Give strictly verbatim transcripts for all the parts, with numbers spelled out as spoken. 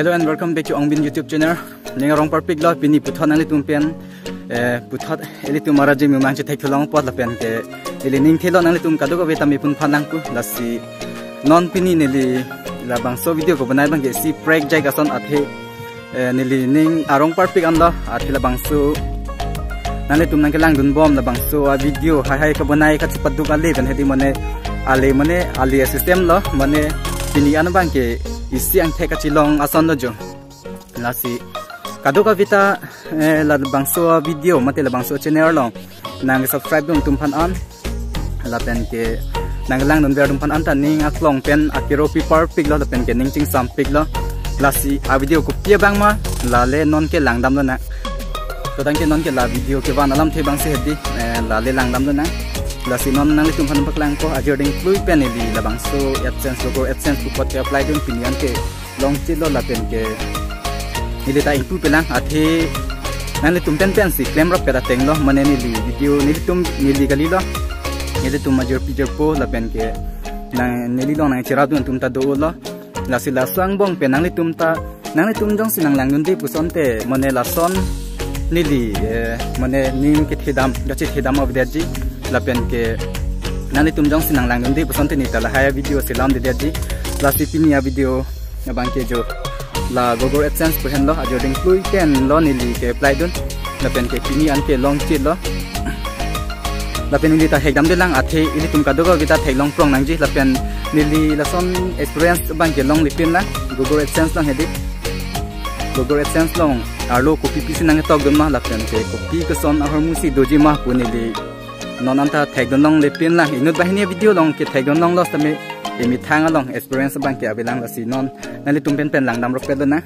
Hello and welcome back to Ongbin YouTube channel. Ning arong parpik lo, pini puthot nanglitum pen, eh, puthot ilitum arje mimang chethekthu long apot lapen ke ili ning thelo nanglitum kadokave ta mepun phan nangpo. Lasi non pini neli labangso video kebonai abang ke isi prank jai ason athe, eh, neli ning arong parpik anlo athe labangso nanglitum nangkelangdun bom labangso a video haihai kebonai kachepaduk ale pen hedi mane ale mane ale system lo mane pini an abang ke isi angthek kachelong ason lo jo. Lasi kadokave ta, eh, labangso video mate labangso channel along nang subscribe dun atum aphan an lapen ke nangkelangdun ver atum aphan an ta ning aklong pen akero pi parpik lo lapen ke ning chingsampik lo. Lasi a video kopi abang ma lale non ke langdam lonang. Todang ke non ke la video kevan alamthe abang si hedi, eh, lale langdam lonang. Lasi non nanglitum aphan paklangpo ajor ding klui pen ili labangso AdSense, Google AdSense pu apot ke apply dun pini an ke longchelo lapen ke neli ta ingpu pelang athe nanglitum pen pensi klemrap pet ateng lo mane neli video nelitum neli kali lo nelitum major pijor po lapen ke nang neli long nangcherap dun atum ta dolo. Lasi laso angbong pen nanglitum ta nanglitum jongsi nanglangdunde pusonte mane lason neli, eh, mane ning kethedam kachethedam avedetji lapen ke nanglitum jongsi nanglangdunde pusonte neli ta lahai video selam dedetji. Lasi pini a video abang ke jo la Google AdSense pu henlo ajor ding klui pen lo neli ke apply dun lapen ke pini an ke longchelo. Lapen neli ta hekdamde lang athe ilitum kadokave ta theklong prong nangji lapen neli lason experience abang ke longle pin lang Google AdSense long hedi. Google AdSense long arlo kopi pisi nangtokdun ma lapen ke kopi koson ahormu si doji ma pu neli non an ta thekdun longle pin lang inut banghini video along ke thekdun longlo tame emethang along experience abang ke avelang. Lasi non nanglitum pen pen langdam rok pet lonang.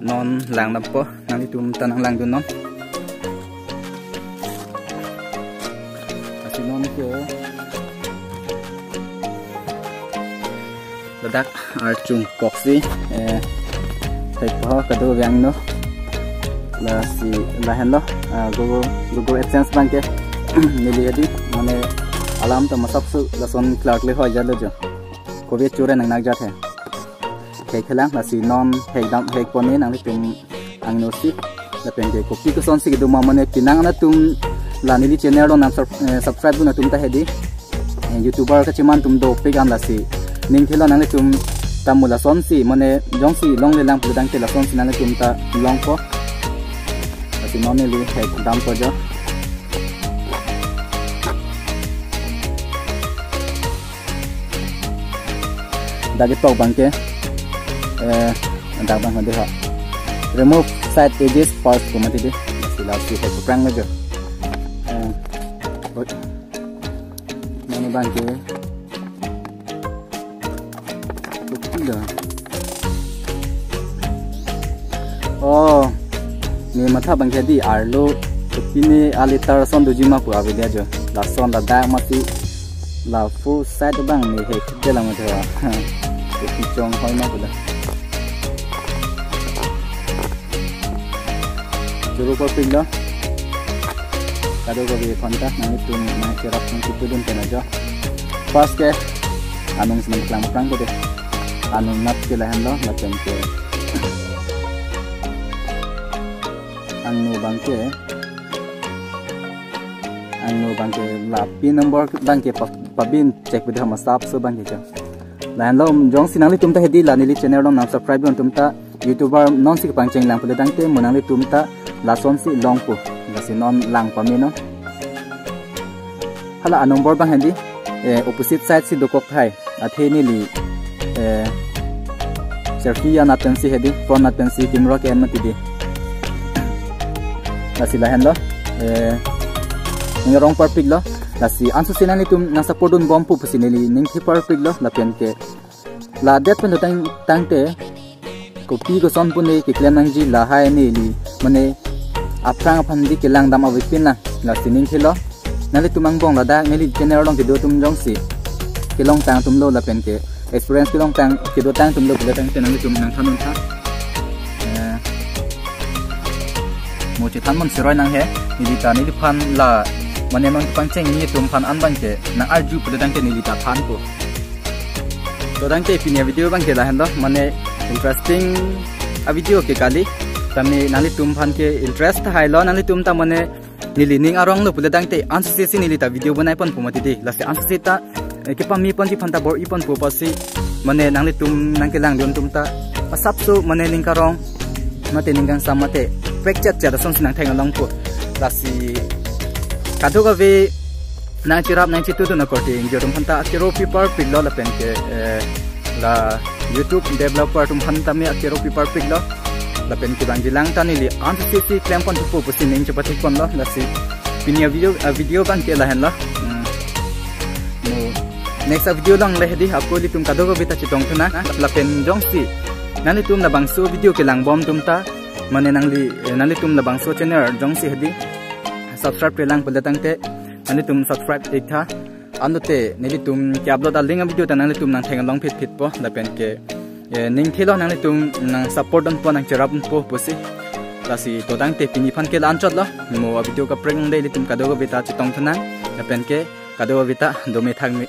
Non langdampo nanglitum ta nanglangdun non. Lasi non ke ladak archung koksi, eh, thekpo kadokave angno. Lasi lahenlo, ah, Google Google AdSense abang ke neli hedi mane alam ta masap su lason klarkle hoi jalo jo. Kove chure nang nang jat he. Thekthelang lasi non hekdam hekpon ne nanglitum angno si lapen ke kopi koson si kedo ma mane pinang anatum la neli channel along nang sub- eh, subscribe dun atum ta hedi. Eh, YouTuber kachiman atum dopik an lasi ning thelo nanglitum ta mu lason si mane jongsi longle lang pudang te lason si nanglitum ta longpo. Lasi non neli hekdampo jo. Dak ketok abang ke, eh, dak abang hadi ha. Remove side edges first pu mati dei. Sila si hai kuprang aja. Eh, oi. Mane abang ke. Kopi lo. Oh. Ne matha abang ke hedi arlo. Kopi ne a litar ason doji ma pu avedet jo. Lason ladak mati la full side abang ne hekthelang aja. Kopi chong hoi ma pu la. Choro ko pin lo. Kadokave aphanta nanglitum nangcherap nangkipudun pen ajo. First ke anung si nangklang prang ko dei. Anung nat ke lahenlo lapen ke angno abang ke angno abang ke la pin number abang ke pa- pabin check bida masap so abang ke jo. Lahenlo jongsi nanglitum ta hedi la neli channel along nang subscribe dun atum ta YouTuber non si kepangcheng lang pule tangte mo nanglitum ta lason si longpo. Lasi non lang pame non. Hala a number abang hedi, eh, opposite side si dokok hai. Athe neli, eh, selfie anat pen si hedi, phone anat pen si camera ke-en mati dei. Lasi lahenlo, eh, ning arong parpik lo. Lasi anso si nanglitum nang support dunbom pu pusi neli ning thi parpik lo lapen ke ladet pen tang tangte kopi koson pu ne keklem nangji lahai neli mane aphrang aphan dei kelang dam avepin lang. Lasi ning thelo nanglitum angbong ladak neli channel along kedo atum jongsi kelongtang atum lo lapen ke experience kelongtang kedo tang atum lo pule tangte nanglitum nangthan untha. Eh, mo chethan mon siroi nang he, neli ta neliphan la mane non kepangcheng ni atum aphan an abang ke nang arju pule tangte neli ta thanpo. To tangte pini a-video abang ke lahenlo, mane interesting a-video ke kali. Tame nanglitum aphan ke interest tahai lo, nanglitum ta mane neli ning arong lo pule tangte ansose si neli ta video bonai ponpo mati dei. Lasi ansose ta, eh, kepame ponji aphan ta bor-i ponpo pusi, mane nanglitum nangkelangdun atum ta asapso mane ning karong mate ning kangsam mate prekchetchet asonsi nangtheng longpo. Lasi kadokave nangcherap nangchetudun akorte ingjir atum aphan ta akero pipar piklo lapen ke, eh, la YouTube developer atum aphan tame akero pipar piklo. Lapen kevangjilang ta neli ansose si klem ponpo pusi ning chepathik ponlo. Lasi pini a-video, a-video abang ke lahenlo. Hmm. Mo next a-video along le hedi, ako ilitum kadokave ta chetongthu nang. Lapen jongsi nanglitum labangso video kelangbom atum ta, mane nangli, eh, nanglitum labangso channel jongsi hedi subscribe-re lang pule tangte nanglitum subscribe iktha. Anlote nelitum ke-upload a-link a-video ta nanglitum nangtheng long phitphitpo lapen ke, eh, ning thelo nanglitum nangsupport dunpo nangcherap dunpo pusi. Lasi to tangte pini aphan ke la-anchotlo. Mo a-video kaprek along dei, ilitum kadokave ta chetongthu nang. Lapen ke kadokave ta dome thakme.